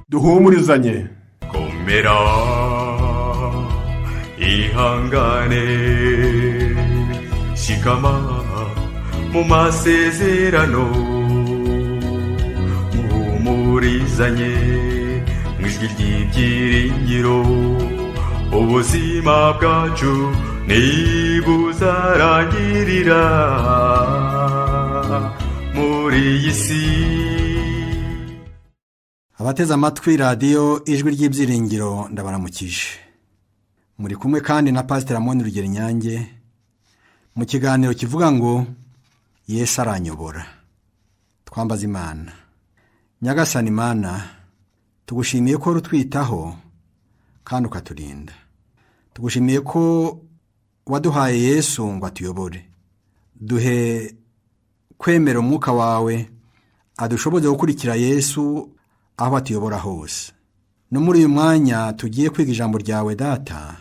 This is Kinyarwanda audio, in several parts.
Duhumurizanye. Komera, ihangane, shikama mu masezerano, muhumurizanye mu ijwi ry'ibyiringiro. Ubuzima bwacu ntibuzarangirira muri iyi si. Abateze amatwi Radiyo Ijwi ry'Ibyiringiro, ndabaramukije. Muri kumwe kandi na Pasiteri Amoni Rugero Inyange mu kiganiro kivuga ngo "Yesu aranyobora". Twambaze Imana. Nyagasani Imana, tugushimiye ko rutwitaho kandi ukaturinda. Tugushimiye ko waduhaye Yesu ngo atuyobore. Duhe kwemera umwuka wawe adushoboze gukurikira Yesu aho atuyobora hose. No muri uyu mwanya tugiye kwiga ijambo ryawe, Data,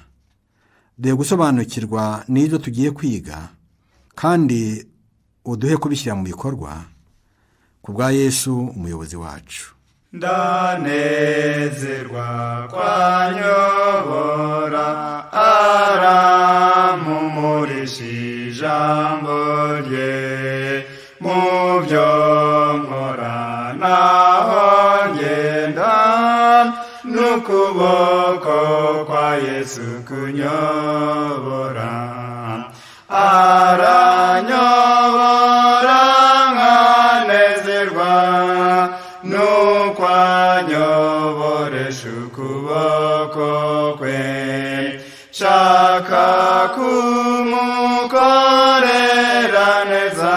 duhe gusobanukirwa n'ibyo tugiye kwiga, kandi uduhe kubishyira mu bikorwa, ku bwa Yesu umuyobozi wacu. Ndanezerwa kwanyobora, arampumurisha ijambo rye. Mu byo nkora naho ngenda, n'ukuboko kwa Yesu kunyobora. Aranyobora nkanezerwa, nuko anyoboresha ukuboko kwe. Shaka kumukorera neza,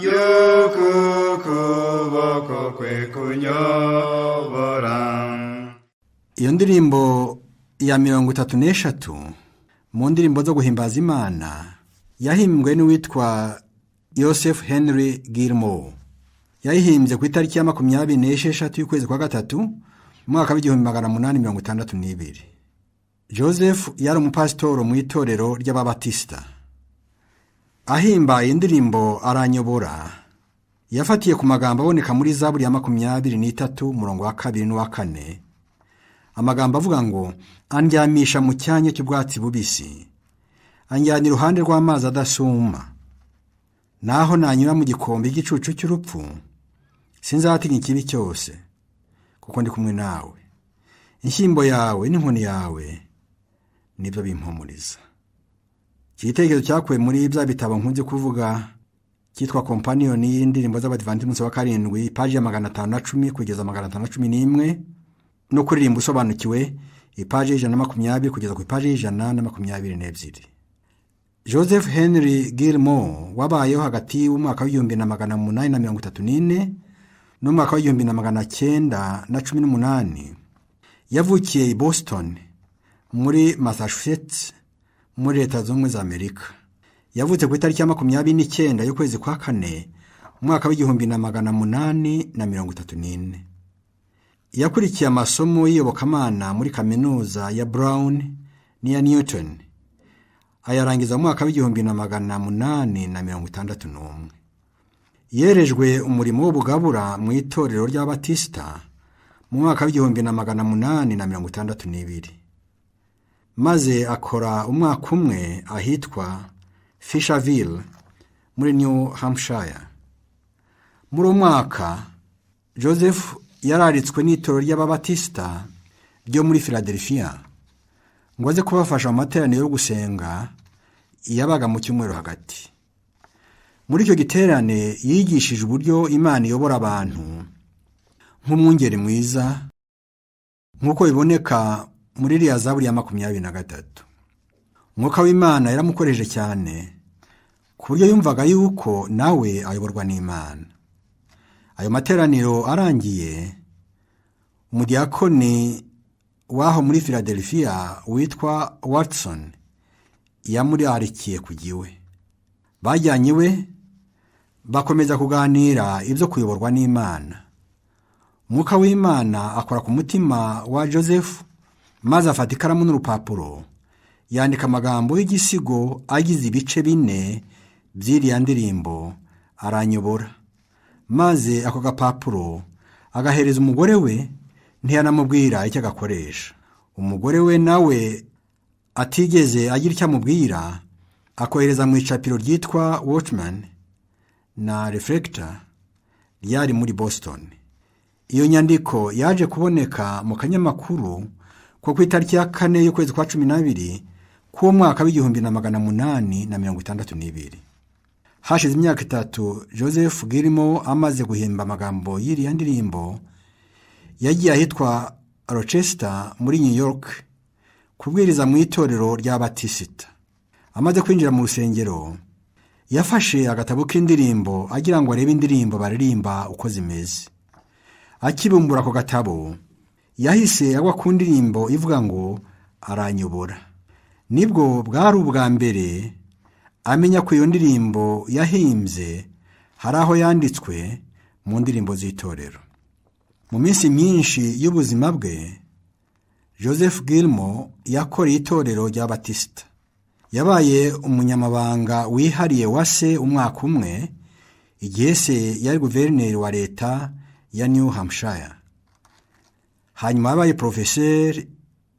yuko ukuboko kwe kunyobora. Iyo ndirimbo ya 33 mu ndirimbo zo guhimbaza Imana yahimbwe n'uwitwa Joseph Henry Gilmore. Yayihimbye ku itariki ya 26 y'ukwezi kwa gatatu mu mwaka w'1862. Joseph yari umupasitoro mu itorero ry'Ababatisita. Ahimba iyi ndirimbo "Aranyobora", yafatiye ku magambo aboneka muri Zaburi ya 23, umurongo wa 2 n'uwa 4, amagambo avuga ngo: "Andyamisha mu cyanya cy'ubwatsi bubisi, anjyana iruhande rw'amazi adasuma. Naho nanyura mu gikombe igicucu cy'urupfu, sinzatinya ikibi cyose, kuko ndi kumwe nawe. Inshyimbo yawe n'inkoni yawe nibyo bimpumuriza." Iki gitekerezo cyakuwe muri bya bitabo nkunze kuvuga cyitwa Kompaniyoni y'indirimbo z'Abadivanti umunsi wa karindwi, paji ya 510 kugeza 511, no Kuririmba usobanukiwe, ipaji ya 120 kugeza ku ipaji ya 122. Joseph Henry Gilmore wabayeho hagati y'umwaka w'1834 n'umwaka w'1918, yavukiye i Boston muri Massachusetts, muri Leta Zunze Ubumwe za Amerika. Yavutse ku itariki ya 29 y'ukwezi kwa kane mu mwaka w'1834. Yakurikiye amasomo y'iyobokamana muri kaminuza ya Brown n'iya Newton, ayarangiza mu mwaka w'1861. Yerejwe umurimo w'ubugabura mu itorero ry'Abatisita mu mwaka w'1862, maze akora umwaka umwe ahitwa Fisherville muri New Hampshire. Muri uwo mwaka Joseph yararitswe n'itorero ry'Ababatisita ryo muri Philadelphia ngo aze kubafasha mu materaniro yo gusenga yabaga mu cyumweru hagati. Muri icyo giterane yigishije uburyo Imana iyobora abantu nk'umwungeri mwiza, nk'uko biboneka muri iriya Zaburi ya 23. Umwuka w'Imana yaramukoresheje cyane, ku buryo yumvaga yuko nawe ayoborwa n'Imana. Ayo materaniro arangiye, umudiyakoni w'aho muri Philadelphia witwa Watson yamurarikiye kujya iwe. Bajyanye iwe, bakomeza kuganira ibyo kuyoborwa n'Imana. Umwuka w'Imana akora ku mutima wa Joseph, maze afata ikaramu n'urupapuro. Yandika amagambo y'igisigo agize ibice bine by'iriya ndirimbo "Aranyobora", maze ako gapapuro agahereza umugore we, ntiyanamubwira icyo agakoresha. Umugore we nawe atigeze agira icyo amubwira, akohereza mu icapiro ryitwa Watchman na Reflector ryari muri Boston. Iyo nyandiko yaje kuboneka mu kanyamakuru ko ku itariki ya 4 y'ukwezi kwa 12 k'uwo mwaka w'1862. Hashize imyaka 3 Joseph Gilmore amaze guhimba amagambo y'iriya ndirimbo, yagiye ahitwa Rochester muri New York kubwiriza mu itorero rya Batisita. Amaze kwinjira mu rusengero, yafashe agatabo k'indirimbo agira ngo arebe indirimbo baririmba uko zimeze. Akibumbura ako gatabo, yahise agwa ku ndirimbo ivuga ngo "Aranyobora". Nibwo bwari ubwa mbere amenya ko iyo ndirimbo yahimbye hari aho yanditswe mu ndirimbo z'itorero. Mu minsi myinshi y'ubuzima bwe, Joseph Gilmore yakoreye itorero rya Batisita. Yabaye umunyamabanga wihariye wa se umwaka umwe, igihe se yari guverineri wa leta ya New Hampshire. Hanyuma yabaye porofeseri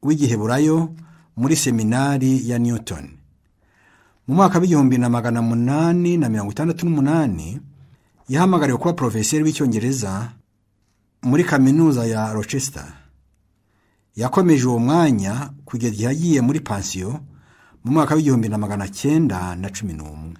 w'igiheburayo muri seminari ya Newton. Mu mwaka w'1868 yahamagariwe kuba porofeseri w'icyongereza muri kaminuza ya Rochester. Yakomeje uwo mwanya kugeza igihe yagiye muri pansiyo mu mwaka w'1911.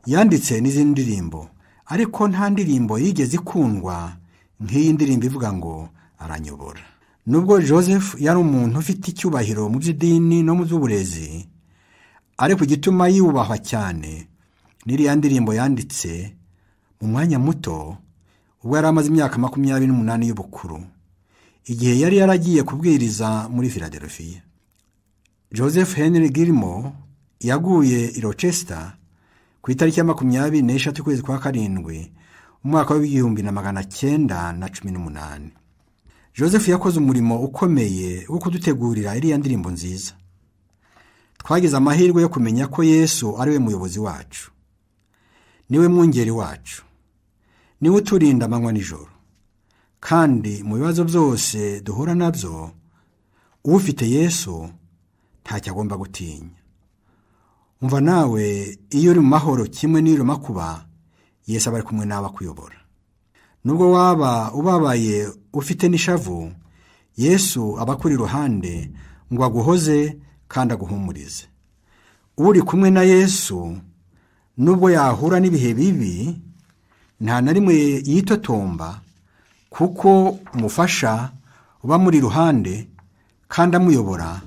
Yanditse n'izindi ndirimbo, ariko nta ndirimbo yigeze ikundwa nk'iyi ndirimbo ivuga ngo "Aranyobora". Nubwo Joseph yari umuntu ufite icyubahiro mu by'idini no mu by'uburezi, ariko igituma yubahwa cyane n'iriya ndirimbo yanditse mu mwanya muto ubwo yari amaze imyaka 28 y'ubukuru, igihe yari yaragiye kubwiriza muri Philadelphia. Joseph Henry Gilmore yaguye i Rochester ku itariki ya 23 ukwezi kwa 7 umwaka w'1918. Joseph yakoze umurimo ukomeye wo kudutegurira iriya ndirimbo nziza. Twagize amahirwe yo kumenya ko Yesu ari we muyobozi wacu, niwe mwungeri wacu, niwe uturinda amanywa nijoro, kandi mu bibazo byose duhura nabyo, ufite Yesu ntacyo agomba gutinya. Umva nawe, iyo uri mu mahoro kimwe n'iyo uri mu makuba, Yesu aba ari kumwe nawe akuyobora. Nubwo waba ubabaye ufite n'ishavu, Yesu aba akuri iruhande ngo aguhoze kandi aguhumurize. Uri kumwe na Yesu, nubwo yahura n'ibihe bibi, nta na rimwe yitotomba, kuko umufasha uba muri iruhande kandi amuyobora,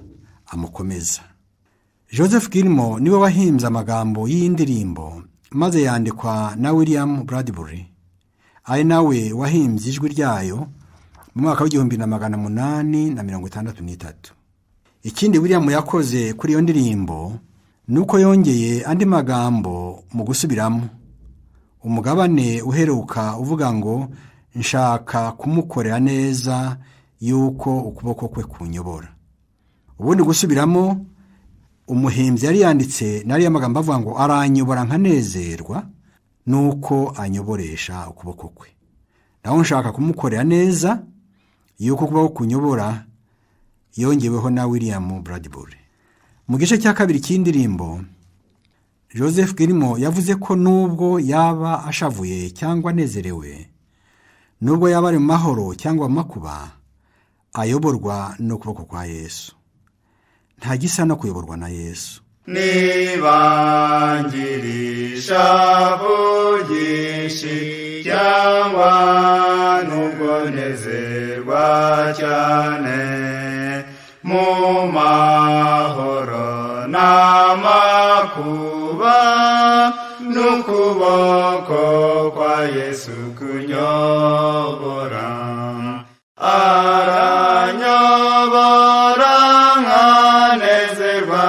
amukomeza. Joseph Gilmore niwe wahimbye amagambo y'iyi ndirimbo, maze yandikwa na William Bradbury, ari nawe wahimbye ijwi ryayo mu mwaka w'1863. Ikindi William yakoze kuri iyo ndirimbo ni uko yongeye andi magambo mu gusubiramo umugabane uheruka uvuga ngo "Nshaka kumukorera neza yuko ukuboko kwe kunyobora". Ubundi gusubiramo umuhimbyi yari yanditse n'ariya magambo avuga ngo "Aranyobora nkanezerwa nuko anyoboresha ukuboko kwe", naho "Nshaka kumukorera neza yuko ukuboko kunyobora" yongeweho na William Bradbury. Mu gice cya kabiri cy'indirimbo, Joseph Gilmore yavuze ko nubwo yaba ashavuye cyangwa anezerewe, nubwo yaba ari mu mahoro cyangwa mu makuba, ayoborwa n'ukuboko kwa Yesu. Nta gisa no kuyoborwa na Yesu. Nibangirisha ryinshi cyangwa nubwo nezerwa cyane, mu mahoro n'amakuba, n'ukuboko kwa Yesu kunyobora. Aranyobora nkanezerwa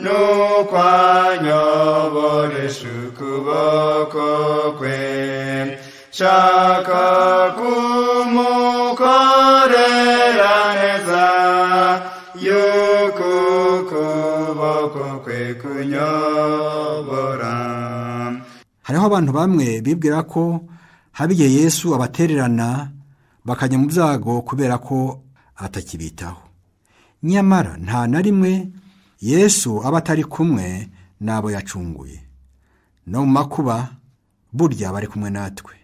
nuko anyoboresha ukuboko kwe. Nshaka kumukorera neza yuko. Ukuboko kwe kunyobora. Hariho abantu bamwe bibwira ko haba igihe Yesu abatererana bakajya mu byago kubera ko atakibitaho. Nyamara nta na rimwe Yesu aba atari kumwe n'abo yacunguye. No mu makuba burya bari kumwe natwe,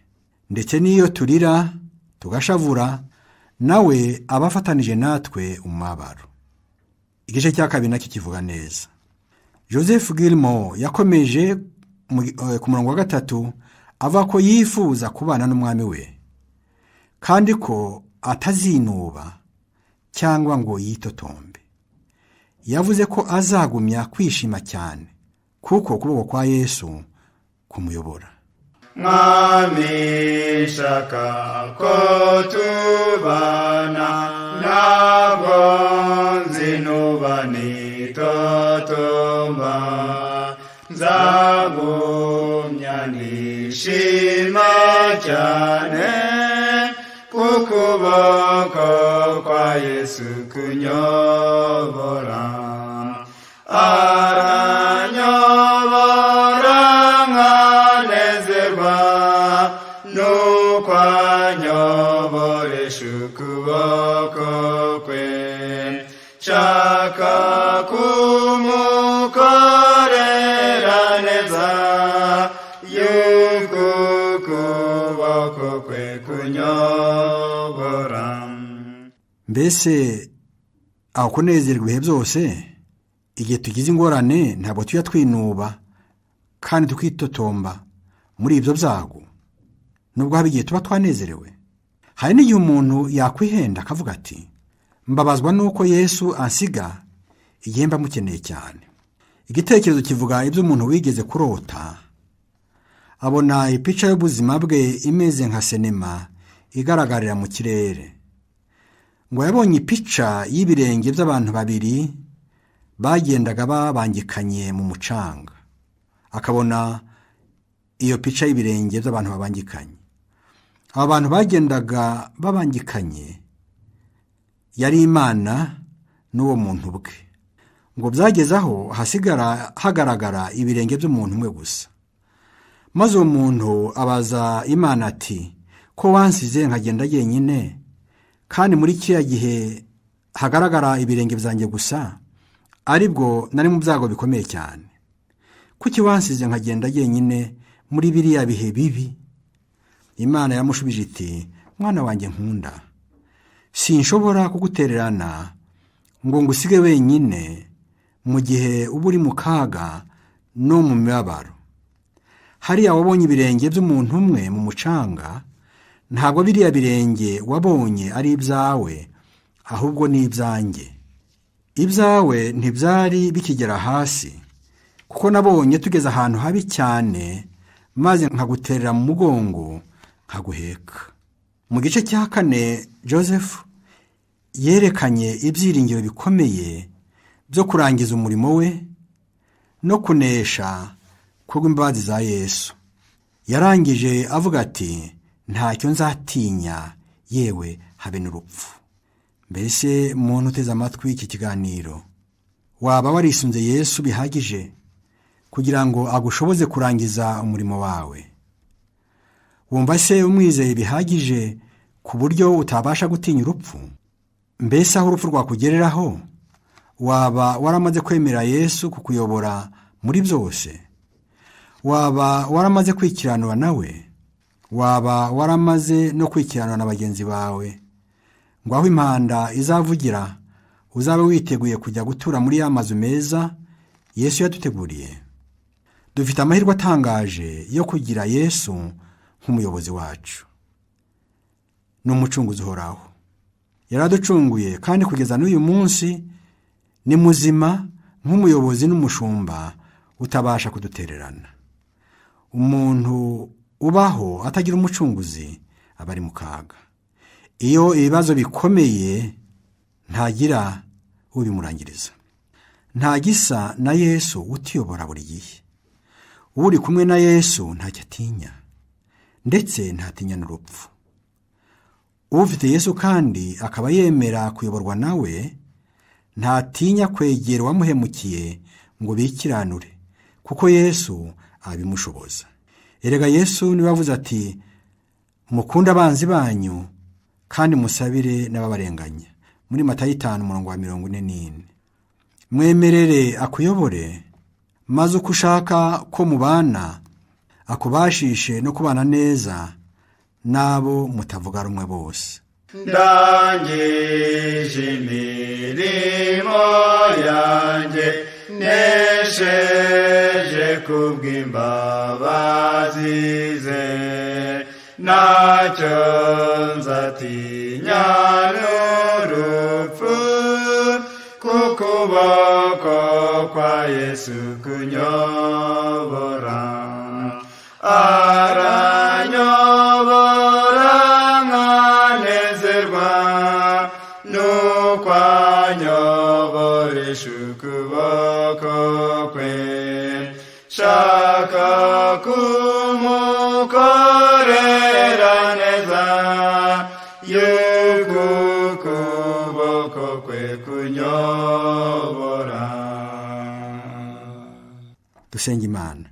ndetse n'iyo turira tugashavura, nawe aba afatanije natwe umubabaro. Igice cya kabiri nacyo kivuga neza. Joseph Gilmore yakomeje ku murongo wa 3 avuga ko yifuza kubana n'umwami we, kandi ko atazinuba cyangwa ngo yitotombe. Yavuze ko azagumya kwishima cyane kuko ukuboko kwa Yesu kumuyobora. Mwami, shaka ko tubana, ntabwo nzinuba nitotomba, nzagumya nishima cyane, kukuboko kwa Yesu kunyobora. Aranyobora nkanezerwa, nuko anyoboresha ukuboko kwe. Nshaka kumukorera neza, yuko ukuboko kwe kunyobora. Mbese aho kunezerwa ibihe byose, igihe tugize ingorane ntabwo tujya twinuba kandi tukitotomba muri ibyo byago, nubwo haba igihe tuba twanezerewe. Hari n'igihe umuntu yakwihenda akavuga ati: "Mbabazwa n'uko Yesu ansiga igihe mba mukeneye cyane." Igitekerezo kivuga iby'umuntu wigeze kurota abona ipica y'ubuzima bwe imeze nka sinema igaragarira mu kirere. Ngo yabonye ipica y'ibirenge by'abantu babiri bagendaga babangikanye mu mucanga, akabona iyo pica y'ibirenge by'abantu babangikanye. Aba bantu bagendaga babangikanye yari Imana n'uwo muntu bwe. Ngo byageze aho hasigara hagaragara ibirenge by'umuntu umwe gusa, maze uwo muntu abaza Imana ati: "Ko wansize nkagenda jyenyine, kandi muri kiriya gihe hagaragara ibirenge byanjye gusa, aribwo nari mu byago bikomeye cyane, kuki wansize nkagenda jyenyine muri biriya bihe bibi?" Imana yamushubije iti: "Mwana wanjye nkunda, sinshobora kugutererana ngo ngusige wenyine mu gihe uba uri mu kaga no mu mibabaro. Hariya wabonye ibirenge by'umuntu umwe mu mucanga, ntabwo biriya birenge wabonye ari ibyawe, ahubwo ni ibyanjye. Ibyawe ntibyari bikigera hasi, kuko nabonye tugeze ahantu habi cyane, maze nkaguterera mu mugongo nkaguheka." Mu gice cya 4, Joseph yerekanye ibyiringiro bikomeye byo kurangiza umurimo we no kunesha kubw'imbabazi za Yesu. Yarangije avuga ati: "Ntacyo nzatinya, yewe habe n'urupfu." Mbese muntu uteze amatwi iki kiganiro, waba warisunze Yesu bihagije kugira ngo agushoboze kurangiza umurimo wawe? Wumva se umwizeye bihagije ku buryo utabasha gutinya urupfu? Mbese aho urupfu rwakugereraho, waba waramaze kwemera Yesu kukuyobora muri byose? Waba waramaze kwikiranura nawe? Waba waramaze no kwikiranura na bagenzi bawe, ngo aho impanda izavugira uzabe witeguye kujya gutura muri ya mazu meza Yesu yaduteguriye? Dufite amahirwe atangaje yo kugira Yesu nk'umuyobozi wacu n'umucunguzi uhoraho. Yaraducunguye, kandi kugeza n'uyu munsi ni muzima nk'umuyobozi n'umushumba utabasha kudutererana. Umuntu ubaho atagira umucunguzi aba ari mu kaga. Iyo ibibazo bikomeye ntagira ubimurangiriza. Nta gisa na Yesu utuyobora buri gihe. Uri kumwe na Yesu ntacyo atinya, ndetse ntatinya n'urupfu. Ufite Yesu kandi akaba yemera kuyoborwa nawe, ntatinya kwegera uwamuhemukiye. ngo bikiranure, kuko Yesu abimushoboza. Erega Yesu niwe wavuze ati: "Mukunde abanzi banyu kandi musabire n'ababarenganya," muri Matayo 5:44. Mwemerere akuyobore, maze uko ushaka ko mubana akubashishe no kubana neza n'abo mutavuga rumwe bose. Ndangije imirimo yanjye, nesheje kubw'imbabazi ze, ntacyo nzatinya n'urupfu, kukuboko kwa Yesu kunyobora. Aranyobora nkanezerwa, nuko anyoboresha ukuboko kwe. Shaka kumukorera neza, yuko ukuboko kwe kunyobora. Dusenga Imana.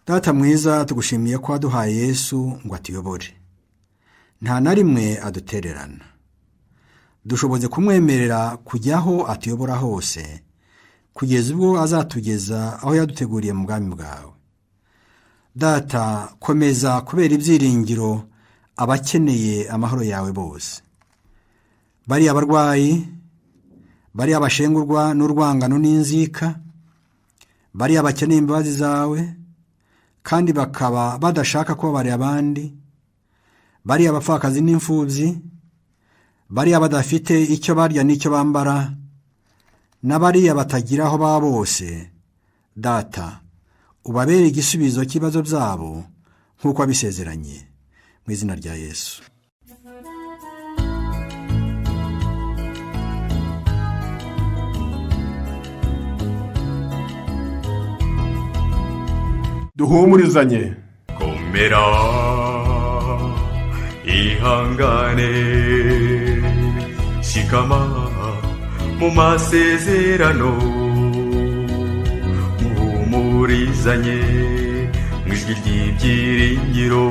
Data mwiza, tugushimiye ko waduhaye Yesu ngo atuyobore, nta na rimwe adutererana. Dushoboze kumwemerera kujya aho atuyobora hose, kugeza ubwo azatugeza aho yaduteguriye mu bwami bwawe. Data, komeza kubera ibyiringiro abakeneye amahoro yawe bose, bariya abarwayi, bariya abashengurwa n'urwangano n'inzika, bariya bakeneye imbabazi zawe kandi bakaba badashaka kubabarira abandi, bariya abapfakazi n'imfubyi, bariya badafite icyo barya n'icyo bambara, na bariya batagira aho baba bose. Data, ubabere igisubizo cy'ibibazo byabo nk'uko wabisezeranye, mu izina rya Yesu. Duhumurizanye. Komera, ihangane, shikama mu masezerano, muhumurizanye mu ijwi ry'ibyiringiro.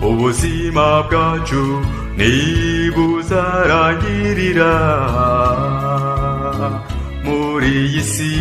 Ubuzima bwacu ntibuzarangirira muri iyi si.